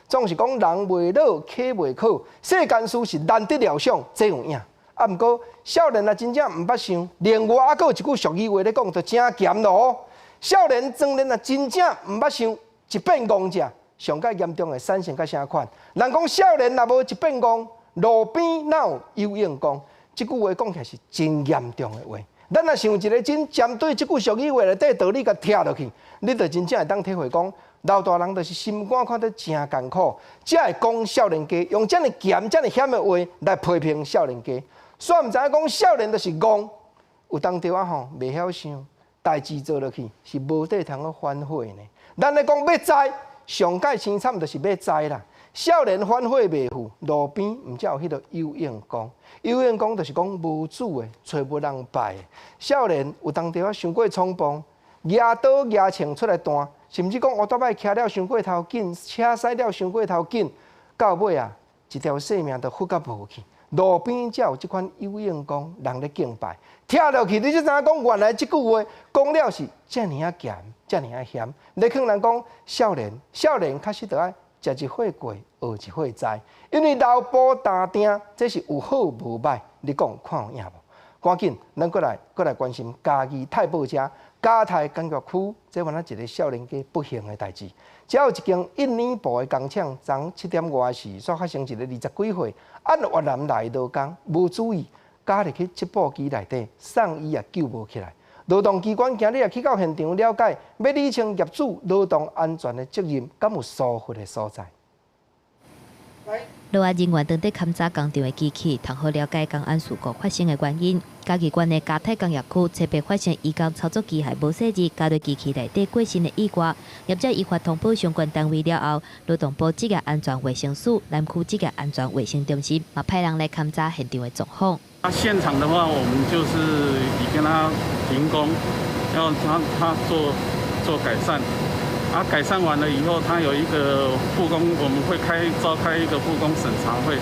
總是講人袂老，溪袂渴，世間事是難得料想，這有影。啊，毋過少年若真正毋捌想，另外猶閣有一句俗語話咧講，就真鹹咯。少年壯年若真正毋捌想。一變戇者，上蓋嚴重會產生甲啥款？人講少年若無一變戇，路邊哪有游泳缸？這句話講起來是真嚴重的話。咱若想一个真針對這句俗語話內底道理，共拆落去，你就真正會當體會講，老大人就是心肝看得真艱苦，才會講少年家用遮爾鹹、遮爾險的話來批評少年家。煞毋知影講少年就是戇，有當時啊吼，袂曉想，代誌做落去是無地通去反悔呢。咱咧講欲知，上蓋凄慘就是欲知啦。少年反悔袂赴，路邊毋才有彼个有應公。有應公就是講無主的，揣無人拜的。少年有當時啊，傷過衝動，舉刀舉槍出來彈，甚至講烏多擺騎了傷過頭緊，車駛了傷過頭緊，到尾啊，一條性命就付甲無去。路邊才有這款有應公人咧敬拜，聽落去你才知影講，原來這句話講了是遮爾仔鹹，遮爾仔險。咧勸人講，少年，少年確實著愛食一歲過，學一歲知，因為老婆淡定，這是有好無歹。你講看有影無？趕緊，咱閣來閣來關心嘉義太保遮嘉泰工業區，這原來一个少年家不幸的代誌。遮有一間印尼布的工廠，昨7點外時，煞發生一个20幾歲按越南來的勞工無注意，咬入去織布機內底，送醫也救無起來。勞動機關今日也去到現場了解，欲理清業主勞動安全的責任，敢有疏忽的所在。落案人員當地勘查工廠的機器，通好了解工安事故發生的原因。嘉義縣的嘉泰工業區初八發生移工操作機械無細緻，加入機器內底過身的意外，業者依法通報相關單位了後，勞動部職業安全衛生署南區職業安全衛生中心嘛派人來勘查現場的狀況。那現場的話，我們就是已跟他停工，要他做改善。啊，改善完了以後，他有一個復工，我們會召開一個復工審查會，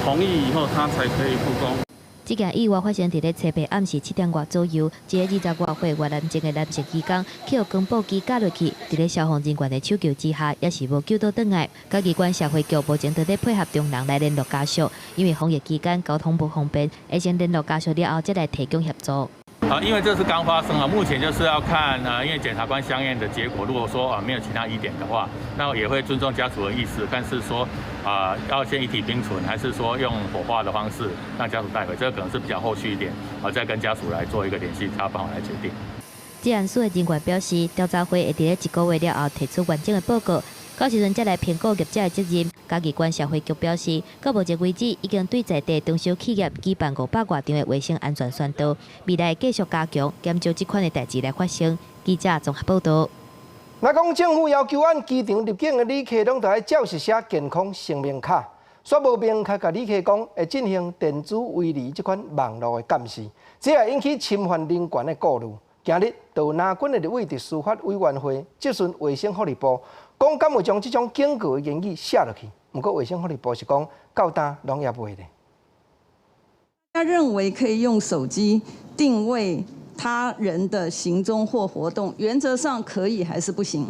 同意以後，他才可以復工。這件意外發生佇咧初八暗時7點外左右，一个20外歲越南籍的男性移工去予光布機軋落去，佇咧消防人員的搶救之下，也是無救倒轉來。嘉義縣社會局目前正佇配合中人來聯絡家屬，因為防疫期間交通不方便，會先聯絡家屬了後，才來提供協助。啊，因為這是剛發生啊，目前就是要看啊，因為檢察官相驗的結果，如果說啊沒有其他疑點的話，那也會尊重家屬的意思，但是說啊要先遺體冰存，還是說用火化的方式讓家屬帶回，這個可能是比較後續一點，啊再跟家屬來做一個聯繫，才有辦法來決定。治安署的人員表示，調查會會佇咧一個月了後提出完整的報告，到時陣才來評估業者的責任。嘉義縣社會局表示，到目前為止，已經對在地中小企業舉辦500外場的衛生安全宣導，未來繼續加強，減少這款的代誌來發生。記者綜合報道。若講政府要求按機場入境的旅客攏著愛照實寫健康聲明卡，煞無明確共旅客講會進行電子圍籬這款網路的監視，這會引起侵犯人權的顧慮。今日，就藍軍的立委佇司法委員會質詢衛生福利部，講敢有將這種警告的言語寫落去。毋過衛生福利部是講到今攏猶未咧。他認為可以用手機定位他人的行蹤或活動，原則上可以還是不行？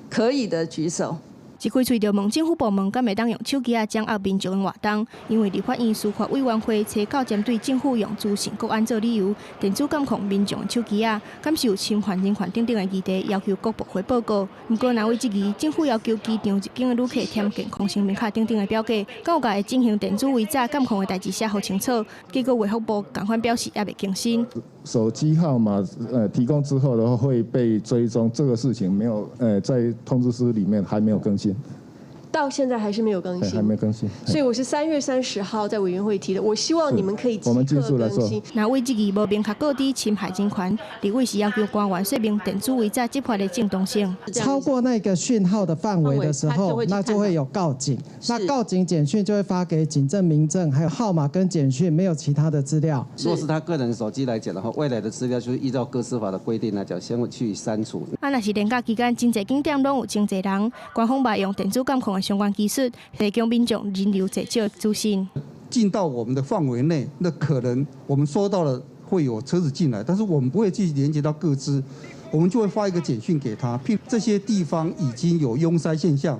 可以的舉手。一開喙就問政府部門，敢會當用手機仔掌握民眾的活動？因為立法院司法委員會初九針對政府用資訊國安做理由，電子監控民眾的手機仔，敢是有侵犯人權等等的議題，要求國部會報告。毋過，藍委質疑政府要求機場入境的旅客填健康聲明卡等等的表格，敢有共會進行電子圍閘監控的代誌寫予清楚？結果衛福部仝款表示猶未更新。手機號碼提供之後的話會被追蹤，這個事情沒有在通知書裡面還沒有更新。到現在還是沒有更新，還沒更新。所以我是3月30號在委員會提的，我希望你們可以即刻更新。藍委質疑無明確告知侵害人權，立委是要求官員說明電子圍閘執法的正當性。超過那個訊號的範圍的時候，那就會有告警。那告警簡訊就會發給警政、民政，還有號碼跟簡訊，沒有其他的資料。若是他個人手機來講的話，未來的資料就是依照個資法的規定來講，先去刪除。啊，若是連假期間，真濟景點攏有真濟人，官方嘛用電子監控的相關技術，提供民眾人流濟少的資訊。進到我們的範圍內，那可能我們收到了會有車子進來，但是我們不會去連接到個資，我們就會發一個簡訊給他，譬如這些地方已經有擁塞現象，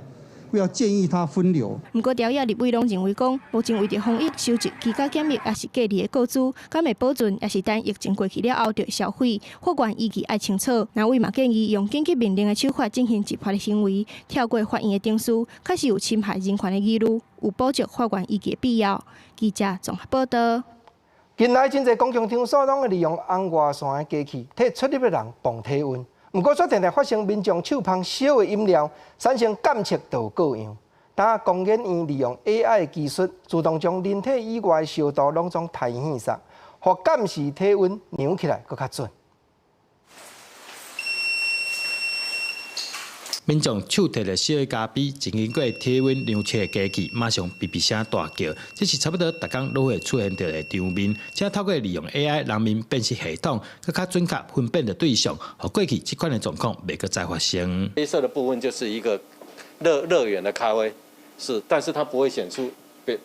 會要建議他分流。毋過，朝野立委攏認為講，目前為著防疫收集居家檢疫抑是隔離的個資，敢會保存，抑是等疫情過去了後就會銷毀？法院依據愛清楚。藍委嘛建議用緊急命令的手法進行執法的行為，跳過法院的程序，確實有侵害人權的疑慮，有補足法院依據的必要。記者綜合報道。近來真濟公共場所攏會利用紅外線的機器，替出入的人磅體溫。毋過，卻定定發生民眾手捧燒的飲料，產生監測就有過樣。當工研院利用 AI 技術，自動將人體以外的燒度攏總提顯煞，予監視體溫量起來閣較準。民眾手提著燒的咖啡，經過體溫量測的機器，馬上嗶嗶聲大叫。這是差不多逐工攏會出現著的場面。這透過利用 AI 人面辨識系統，閣較準確分辨著對象，予過去這款的狀況袂閣再發生。黑色的部分就是一個熱源的咖啡，是，但是它不會顯出，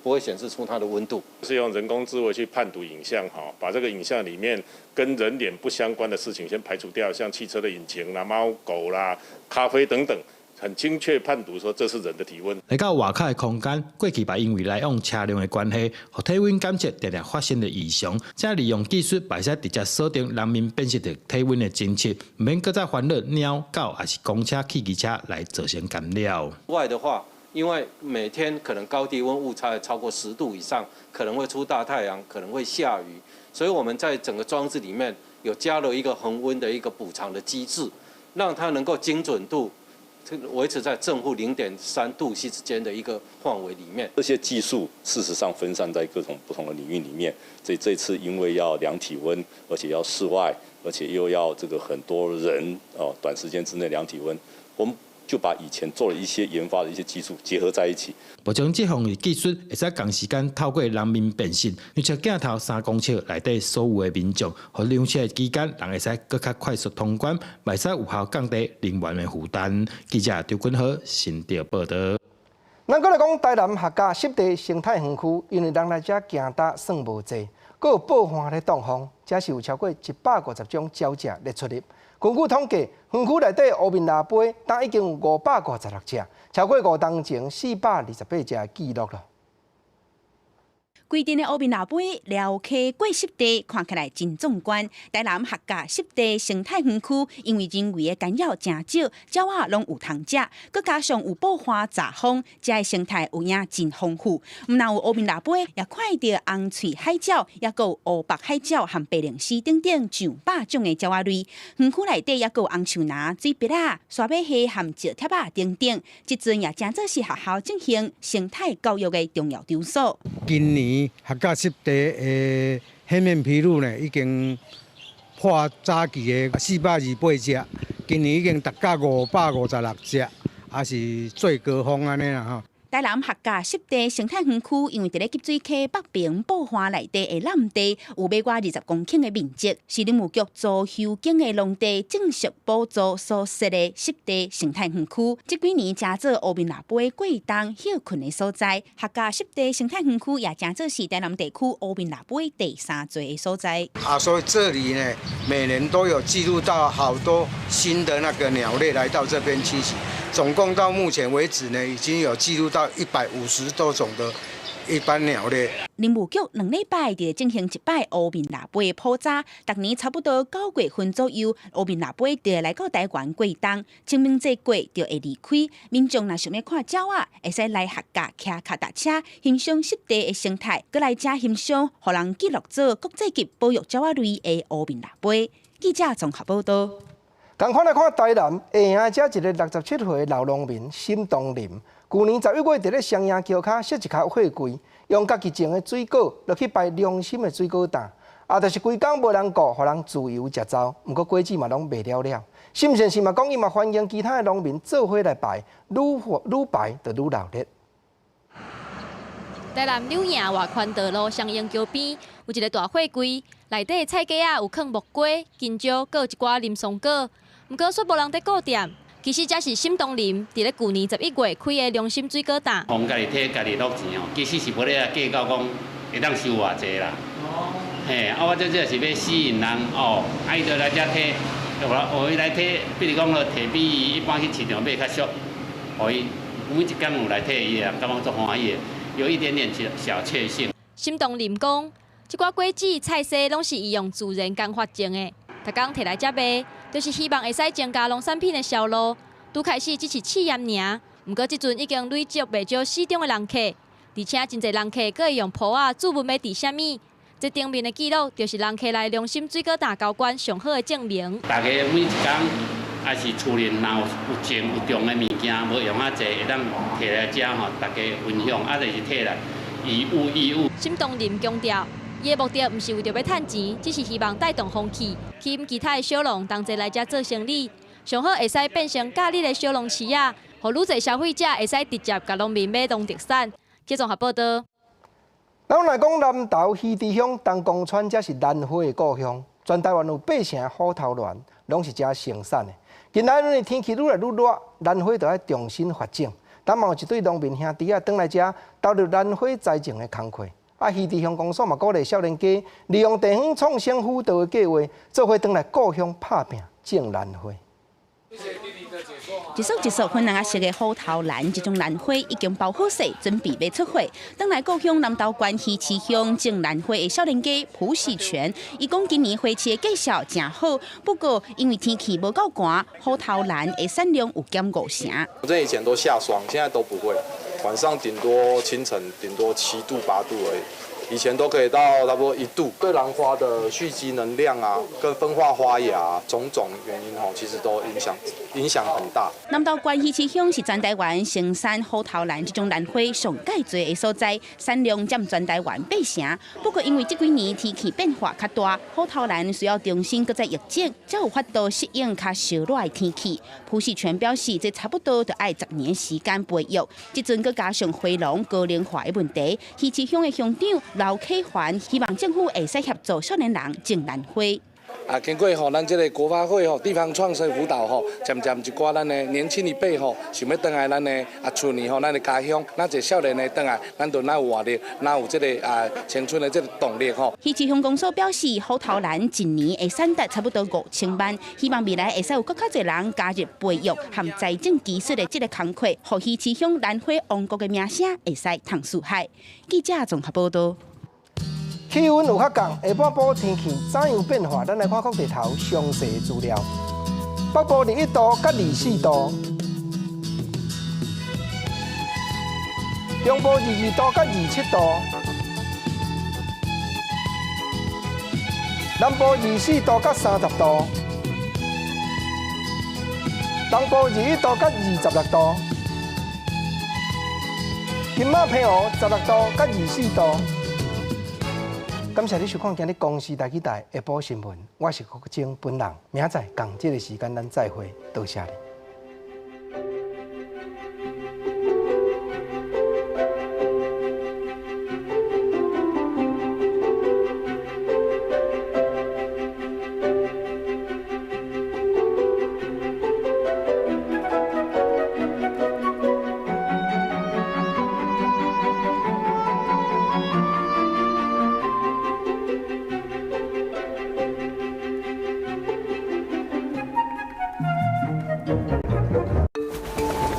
不會顯示出它的溫度。是用人工智慧去判讀影像，哈，把這個影像裡面跟人臉不相關的事情先排除掉，像汽車的引擎啦、貓狗啦、咖啡等等，很精確判讀說這是人的體溫。來到外口的空間，過去嘛因為來往車輛的關係，予體溫檢測定定發生著異常。這利用技術，嘛會使直接鎖定人面辨識著體溫的偵測，毋免閣再煩惱貓狗抑是公車、汽機車來造成干擾。外的話，因為每天可能高低溫誤差超過10度以上，可能會出大太陽，可能會下雨，所以我們在整個裝置裡面有加了一個恆溫的一個補償的機制，讓它能夠精準度維持在正負0.3度 C 之間的一個範圍裡面。這些技術事實上分散在各種不同的領域裡面。這次因為要量體溫，而且要室外，而且又要這個很多人哦，短時間之內量體溫，我們就把以前做了一些研發的一些技術結合在一起。目前這項技術會使仝時間透過人面辨識，量測鏡頭3公尺內底所有的民眾，予量測的期間，人會使閣較快速通關，會使有效降低人員的負擔。記者張君豪新竹報導。咱閣來講台南客家濕地生態園區，因為人來遮行搭算無濟，閣有暴旱咧擋風，遮是有超過150種鳥隻咧出入。根據統計，園區內底烏面蜊飛，今已經有556隻，超過5冬前428隻的記錄了。規陣的烏面蜊飛撩溪過濕地，看起來真壯觀。台南客家濕地生態園區，因為人為的干擾誠少，鳥仔攏有通食，閣加上有暴旱閘風，遮的生態有影真豐富。毋但有烏面蜊飛，也看著紅喙海鳥，抑閣有烏白海鳥和白鷺鷥等等上百種的鳥仔類。園區內底抑閣有紅樹林、水筆仔、沙尾蝦和石帖仔等等。這陣也誠做是學校進行生態教育的重要場所。今年客家濕地的黑面琵鷺呢，已經破早期的428隻，今年已經達到556隻，也是最高峰按呢啦吼。台南客家濕地生態園區，因為佇咧急水溪北爿埔旱內底的濫地，有欲外20公頃的面積，是林務局租休耕的農地種植補助所設的濕地生態園區。這幾年誠做烏面蜊飛過冬歇睏的所在。客家濕地生態園區也誠做是台南地區烏面蜊飛第三濟的所在。啊，所以這裡呢，每年都有記錄到好多新的那個鳥類來到這邊棲息。總共到目前為止呢，已經有記錄到150多種的一般鳥類。林務局2禮拜就會進行一擺烏面蜊飛的普查，逐年差不多9月份左右，烏面蜊飛就會來到台灣過冬，清明節過就會離開。民眾若想欲看鳥仔，會使來客家騎跤踏車，欣賞濕地的生態，閣來遮欣賞，予人記錄做國際級保育鳥仔類的烏面蜊飛。記者綜合報導。仝款來看台南下營遮一个67歲老農民沈東林，舊年11月佇咧雙營橋跤設一跤貨櫃，用家己種的水果落去擺良心的水果擔，啊，就是規工無人顧，予人自由食走。毋過果子嘛攏賣了了。沈先生嘛講，伊嘛歡迎其他的農民做伙來擺，愈愈擺就愈熱鬧。台南柳營外環道路雙營橋邊有一个大貨櫃，內底菜架仔有囥木瓜、香蕉，閣有一寡啉爽果。毋過煞無人佇顧店，其實這是沈東林佇咧舊年11月開的良心水果擔。予家己提，家己落錢哦，其實是無咧來計較講會當收偌濟啦。哦。嘿，啊，我這這是欲吸引人哦，啊，伊就來遮提，予伊來提，比如講，提比伊一般去市場買較俗，予伊每一工有來提，伊會感覺足歡喜的，有一點點小小確幸。沈東林講，這寡果子菜蔬攏是伊用自然工法種的，逐工提來遮賣，就是希望會使增加農產品的銷路。拄開始只是試驗爾，毋過這陣已經累積袂少死忠的人客，而且真濟人客閣會用簿仔注文欲佇啥物。這頂面的記錄就是人客來良心水果擔交關上好的證明。大家每一工也是厝裡若有種有種的物件，無用啊濟，會當提來遮吼，大家分享，啊就是提來以物易物。沈東林強調，伊的目的毋是為著欲趁錢，只是希望帶動風氣，吸引其他的小農同齊來遮做生意，上好會使變成假日的小農市仔，予愈濟消費者會使直接共農民買農特產。記者綜合報導。咱來講南投魚池鄉東公村，這是蘭花的故鄉，全台灣有八成虎頭蘭攏是遮生產的。近來因為天氣愈來愈熱，蘭花就愛重新發種。但嘛有一對農民兄弟仔轉來遮投入蘭花栽種的工課。啊，魚池鄉公所嘛鼓勵少年家利用地方創生輔導的計劃，做伙轉來故鄉拍拚種蘭花。一束一束粉紅色的虎頭蘭，這種蘭花已經包好勢，準備欲出貨。轉來故鄉南投縣魚池鄉種蘭花的少年家朴喜全，伊講今年花市的績效誠好，不過因為天氣無夠寒，虎頭蘭的產量有減5成。我這以前都下霜，現在都不會，晚上頂多清晨頂多7度8度而已。以前都可以到差不多1度。對蘭花的蓄積能量啊，跟分化花芽種種原因吼，其實都影響很大。南投縣魚池鄉是全台灣生產虎頭蘭這種蘭花上蓋濟的所在，產量佔全台灣8成。不過因為這幾年天氣變化較大，虎頭蘭需要重新閣再育種，才有法度適應較燒熱的天氣。蒲世全表示，這差不多就愛10年時間培育。這陣閣加上花農高齡化的問題，魚池鄉的鄉長劉啟環希望政府會使協助少年人種蘭花。啊，經過吼，咱這個國發會吼地方創生輔導吼，漸漸一寡咱的年輕一輩吼，想欲轉來咱的啊厝裡吼，咱的家鄉，咱這少年的轉來，咱就哪有活力，哪有這個啊青春的這個動力吼。魚池鄉公所表示，虎頭蘭一年會產值差不多5000萬，希望未來會使有閣較濟人加入培育和栽種技術的這个工課，予魚池鄉蘭花王國的名聲會使通四海。記者綜合報道。氣溫有較降，下半晡天氣怎樣變化？咱來看各地頭詳細資料。北部21度佮24度，中部22度佮27度，南部24度佮30度，東部21度佮26度，金馬澎湖16度佮24度。感謝你收看今日公視台語台下晡新聞，我是郭晶本人，明仔載仝這个時間咱再會，多謝你。